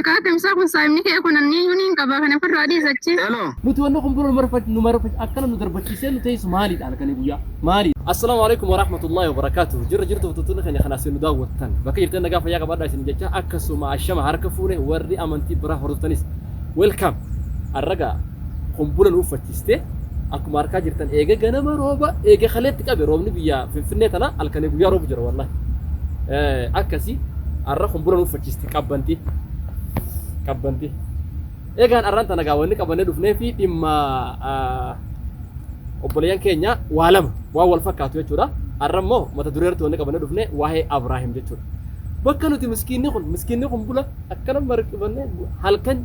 Kaatimsaa kun saayimni kee kun anni iyyuu niin qaba kana ofirraa dhiisachi. Hello. Nuti wanni kun biroo nu marfach akkana nu darbachiisee nu teessu maaliidha halkanii guyyaa maali? Assalaamu alaikum warahmatullahi wabarakaatuh. Jirra jirtu hordoftoonni keenya kanaas nu daawwattan. Bakka jirtan nagaa fayyaa qabaadhaa isin jecha akkasuma ashama harka fuune warri amantii biraa hordoftanis welcome. Arraga kumbula nu uffachiiste akkuma harkaa jirtan eega ganama rooba eega kaleetti qabe roobni biyya Finfinnee tana halkanii guyyaa roobu jira wallahi. Akkasi arra kumbula nu uffachiiste qabbanti. Qabbanti. Egaan arraan tana gaa wanni qabannee dhufnee fi dhimma obboleeyyan keenya waa lama waan wal fakkaatu jechuudha. Arra immoo mata duree irratti wanni qabannee dhufne waa'ee Abraahim jechuudha. Bakka nuti miskiinni kun bula akkana marqifannee halkan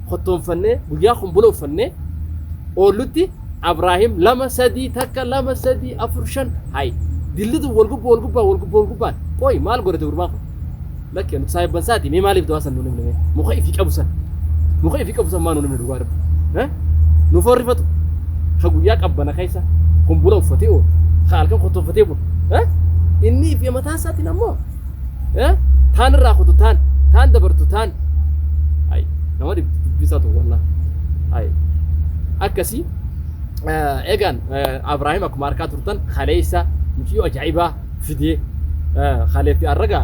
kottoonfannee guyyaa kun bula uffannee oollutti Abraahim lama sadii takka lama sadii afur shan hay dillitu wal gubbaa wal gubbaa wal gubbaa wal gubbaan qoy maal godhate gurbaan kun? Lakkee nuti saayibban isaati mee maaliif du'aa san nuun himne mee muka ifii qabu san muka ifii qabu san maa nuun himne dhugaa rabbi nu forrifatu ka guyyaa qabbana keessa kumbula uffatee oolu ka halkan kottoonfatee bulu inni ifii mataa isaatiin ammoo taan irraa kutu taan taan dabartu taan ay nama dhibdi dubbii isaa ta'u wallaahi ay akkasii. Egaan Abrahaam akkuma harkaa turtan kaleessa mucayyoo ajaa'ibaa fidee kalee fi arraga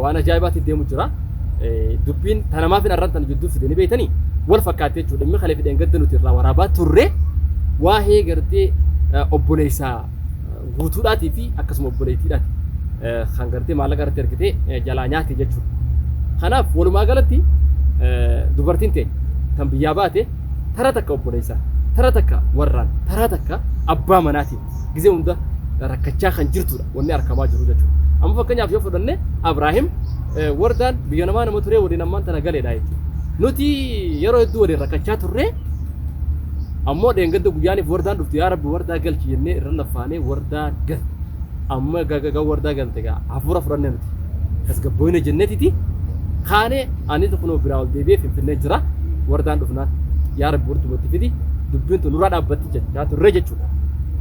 waan ajaa'ibaatti deemu jira. Dubbiin tanamaaf hin arran tana jidduu fide ni beektanii wal fakkaatti jechuudha. Dhimmi kalee fi dheengadda nuti irraa waraabaa turre waa'ee gartee obboleessa guutuudhaatii fi akkasuma obboleettiidhaati. Kan gartee maallaqa irratti ergitee jalaa nyaate jechuudha. Kanaaf walumaa galatti dubartiin ta'e kan biyyaa baate tara takka obboleessa, tara takka warraan, tara takka abbaa manaatiin gizee hunda rakkachaa kan jirtudha wanni argamaa jiru jechuudha. Amma fakkeenyaaf yoo fudhanne Abraahim wardaan biyya namaa nama turee waliin ammaan tana galeedha jechuudha. Nuti yeroo hedduu waliin rakkachaa turre ammoo dheengadda guyyaaniif wardaan dhuftu yaa rabbi wardaa galchi jennee irra laffaanee wardaa galte. Amma gaga wardaa galte gaa hafuura fudhannee nuti tasgabbooyina jenneetiti kaanee ani kunoo biraa ol deebi'ee Finfinnee jira wardaan dhufnaan yaa rabbi wardumatti fidi dubbiin tun nurraa dhaabbatti jechaa turre jechuudha.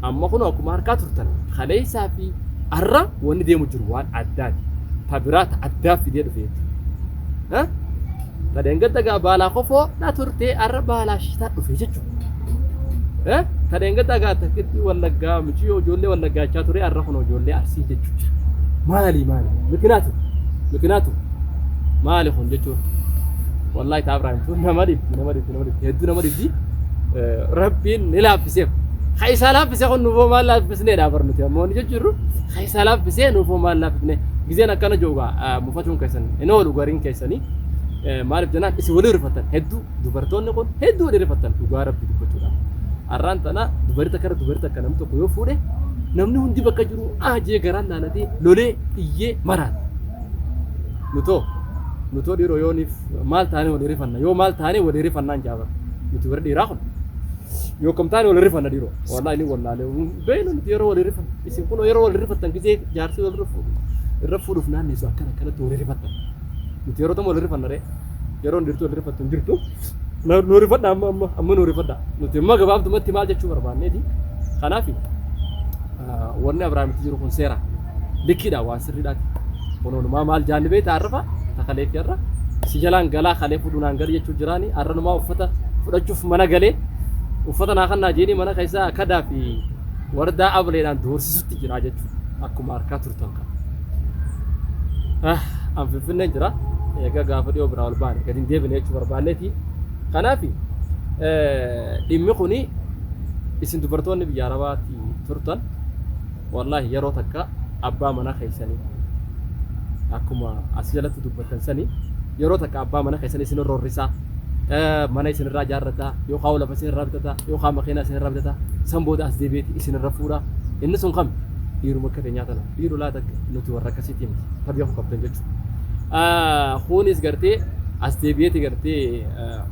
Amma kunoo akkuma harkaa turtan kaleessaa fi arra wanni deemu jiru waan addaati. Ta biraa ta addaa fidee dhufe jechuudha. Ta dheengadda gaa baalaa kofoo dha turte arra baalaa shitaa dhufe jechuudha. Ta dheengadda gaa takkitti wallaggaa muciyyoo ijoollee wallaggaachaa ture arra kunoo ijoollee arsii jechuudha. Maali maali? Mikinaatu mikinaatu maali kun jechuun wallahi ta Abrahaam tun nama dhibdi nama dhibdi nama dhibdi hedduu nama dhibdi. Rabbiin ni laaffiseef. Ka isaa laaffise kun nuufoo maal laaffisneedha bar nuti ammoo ni jechuu ka isaa laaffisee nuufoo maal laaffifne gizeen akkana jooga mufachuun keessan hin oolu gariin keessanii maaliif jennaan isin walii rifatan hedduu dubartoonni kun hedduu walii rifatan dhugaa rabbi dubbachuudhaaf. Arraan tana dubartii takka irra dubartii takka namni tokko yoo fuudhe namni hundi bakka jiru aajee garaan laalatee lolee iyyee maraata. Nutoo dhiiroo yooniif maal taanee walii rifanna yoo maal taanee walii rifannaan jaabar nuti warri dhiiraa kun yoo kam taane walii rifanna dhiiroo wallahi ni wallaalee beeknu nuti yeroo walii rifanna isin kun yeroo walii rifattan gisee jaarsi wal irra fuudhuuf naanneessu akkana akkanatti walii rifattan nuti yeroo tam walii rifanna ree yeroo dhirtu walii rifattu hin jirtu nu rifadha amma amma amma nu rifadha nuti amma gabaabdumatti maal jechuu barbaanneeti. Kanaaf wanni Abrahaamitti jiru kun seera likkiidha waan sirriidhaati. Kunuunumaa maal jaanni beekta arrafa takalee fi arra si jalaan galaa kalee fudhu naan gali jechuu jiraani arra numaa uffata fudhachuuf mana galee uffata naa kannaa jeeni mana keessaa kadaa fi wardaa ableedhaan doorsisutti jira jechuudha akkuma harkaa turtan kan. An Finfinneen jira egaa gaafa dhiyoo biraa ol baane gadi hin deebine jechuu barbaanneeti. Kanaaf dhimmi kuni isin dubartoonni biyya Arabaatti turtan wallahi yeroo takka abbaa manaa keessanii akkuma as jalatti dubbattan sanii yeroo takka abbaa mana keessanii isin roorrisaa mana isinirraa ijaarrataa yookaan lafa isinirraa bitataa yookaan makiinaa isinirraa bitataa san booda as deebi'eeti isinirra fuudha inni sun kami dhiiruma akka keenyaa tana dhiiru laata nuti warra akkasiitii miti tabi'a qabdan jechuudha. Kunis gartee as deebi'eeti gartee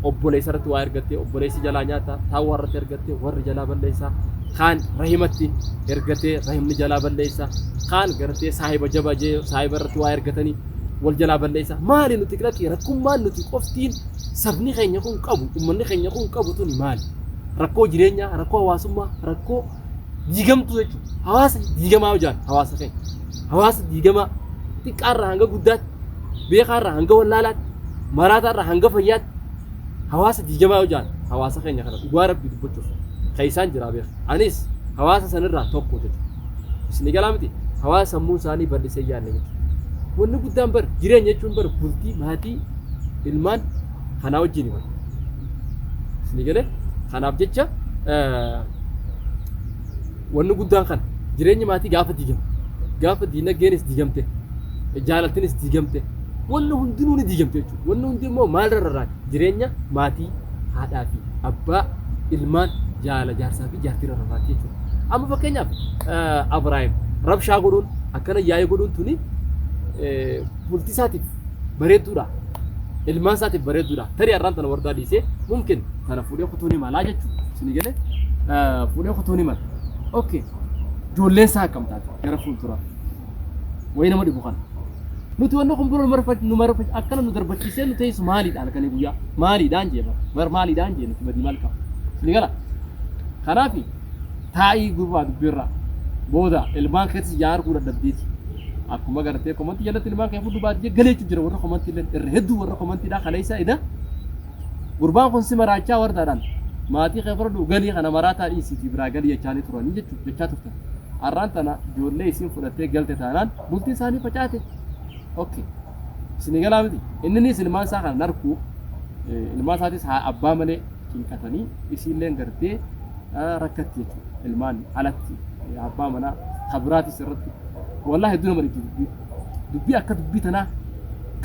obboleessa irratti waa ergattee obboleessi jalaa nyaata taawwaa irratti ergattee warri jalaa balleessa kaan rahimatti ergatee rahimni jalaa balleessa kaan gartee saahiba jaba jee saahiba irratti waa ergatanii wal jalaa balleessa. Maali nuti lakkii rakkummaan nuti qoftiin sabni keenya kun qabu ummanni keenya kun qabu tuni maali? Rakkoo jireenyaa, rakkoo hawaasummaa, rakkoo diigamtuu jechuudha. Hawaasa diigamaa hojaan hawaasa keenya hawaasa diigamaa xiqqaarraa hanga guddaatti beekaarraa hanga wallaalaatti. Maraataa irraa hanga fayyaatti hawaasa diigamaa yoo jaan hawaasa keenya kana dhugaa rabbii dubbachuuf kan isaan jiraa beeku. Anis hawaasa sanirraa tokko jechuudha. Isin galaa miti hawaasa sammuu isaanii bal'isee yaadne jechuudha. Wanni guddaan bar jireenya jechuun bar bultii maatii ilmaan kanaa wajjin bar. Isin galee kanaaf jecha wanni guddaan kana jireenyi maatii gaafa diigame gaafa diinagdeenis diigamte jaalaltinis diigamte wanni hundinuu ni diigamte jechuudha. Wanni hundi immoo maalirra rarraati? Jireenya maatii haadhaa fi abbaa ilmaan jaala jaarsaa fi jaartiirra rarraati jechuudha. Amma fakkeenyaaf Abrahaam rabshaa godhuun akkana yaa'ii godhuun tuni bultii isaatiif bareedduudha. Ilmaan isaatiif bareedduudha. Tarii har'aan tana wardaa dhiisee mumkin tana fuudhee kutuu ni malaa jechuudha. Isin galee fuudhee kutuu ni mala. Okay. Ijoolleen isaa akkam taate gara fuulduraa. Wayii nama dhibu kana. Nuti wanni kun biroo nu marfach akkana nu darbachiisee nu teessu maaliidha halkanii guyyaa maaliidhaan jee bar bar maaliidhaan jee nuti badii maal qaba. Isin gala. Kanaaf taa'ii gurbaa dubbiirraa booda ilmaan keessi yaa arguu dadhabdeeti. Akkuma gartee komantii jalatti ilmaan kee fudhu baadiyee galeechu jira warra komantii illee irra hedduu warra komantiidhaa kaleessa ida gurbaan kun si maraachaa wardaadhaan maatii kee fudhadhu galii kana maraataa dhiisiitii biraa galii jechaanii turanii jechuudha jechaa turtan. Har'aan tana ijoollee isiin fudhattee galte taanaan bultiin isaanii facaate. Okay. Isinii galaa miti. Inninis ilmaan isaa kana narkuu ilmaan isaatis haa abbaa malee cinqatanii isiilleen gartee rakkatti jechuudha. Ilmaan alatti abbaa manaa kabiraatis irratti wallahi hedduu nama dhibdi dubbii. Dubbii akka dubbii tanaa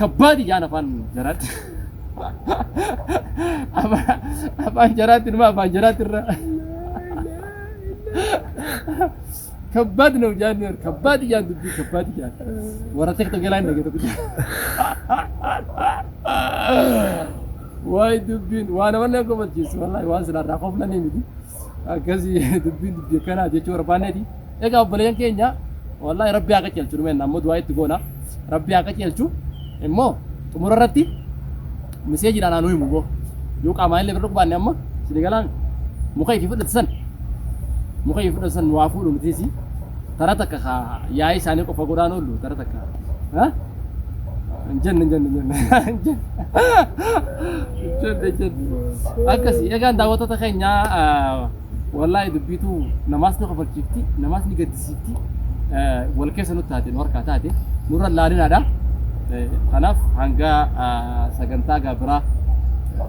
kabbaadi jaan afaan jaraatti. Afaan jaraatti numa afaan jaraatti irra. Kabbaad ነው jaan kabbaad jaan dubbii kabbaad jaan. Warra tiktok jalaa hin dhagee tokko. Waay dubbiin waa namallee kofachiisu wallahi waan silaa irraa koflanii miti. Akkasii dubbiin dubbii akkanaa jechuu barbaanneeti. Egaa obboleeyyan keenya wallahi rabbi haa qajeelchu dhumeen ammoo du'aa itti goona. Rabbi haa qajeelchu immoo xumura irratti miseejiidhaan haa nu himu boo. Yoo qaamaan illee bira dhufaanne amma isin galaan muka ifi fudhate san muka ifi fudhate san nu haa fuudhu mitiisi. Tara takka haa yaa'ii isaanii qofa godhaan oollu tara takka. Hin jenne hin jenne hin jenne hin jenne hin jenne akkasii egaan daawwattoota keenyaa wallaahi dubbiitu namaas ni kofalchiifti namaas ni gaddisiifti wal keessa nutti taate nu harkaa taate nurra laalinaadha. Kanaaf hanga sagantaa gaa biraa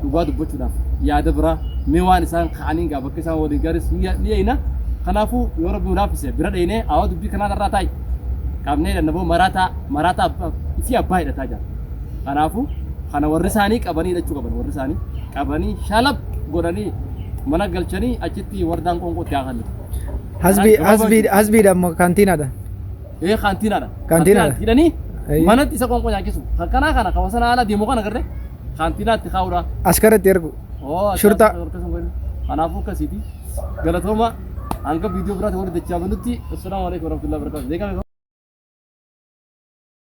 dhugaa dubbachuudhaaf yaada biraa mee waan isaan ka'anii gaa bakka isaan waliin garis ni eeyna. Kanaafuu yoo rabbi nu laaffise bira dheenee awwa dubbii kanaa irraa taa'i qabnee dandaboo maraataa maraataa ifii abbaa hidhataa jira. Kanaafuu kana warri isaanii qabanii hidhachuu qaban warri isaanii qabanii shalab godhanii mana galchanii achitti wardaan qoonqootti haa kennitu. Hasbii hasbii hasbiidha immoo kaantiinaadha. Ee kaantiinaadha. Kaantiinaadha. Hidhanii Ayyi. manatti isa qoonqoo nyaachisu. Kan kanaa kana kan wasana ala deemu kana garree kaantiinaatti kaa'uudha. Askaratti ergu. Oo Shurta. Kanaafuu akkasiiti. Galatooma hanga viidiyoo biraatti walitti dachaa banutti. Assalaamu alaikum warahmatullahi wabarakatuh. Beekame.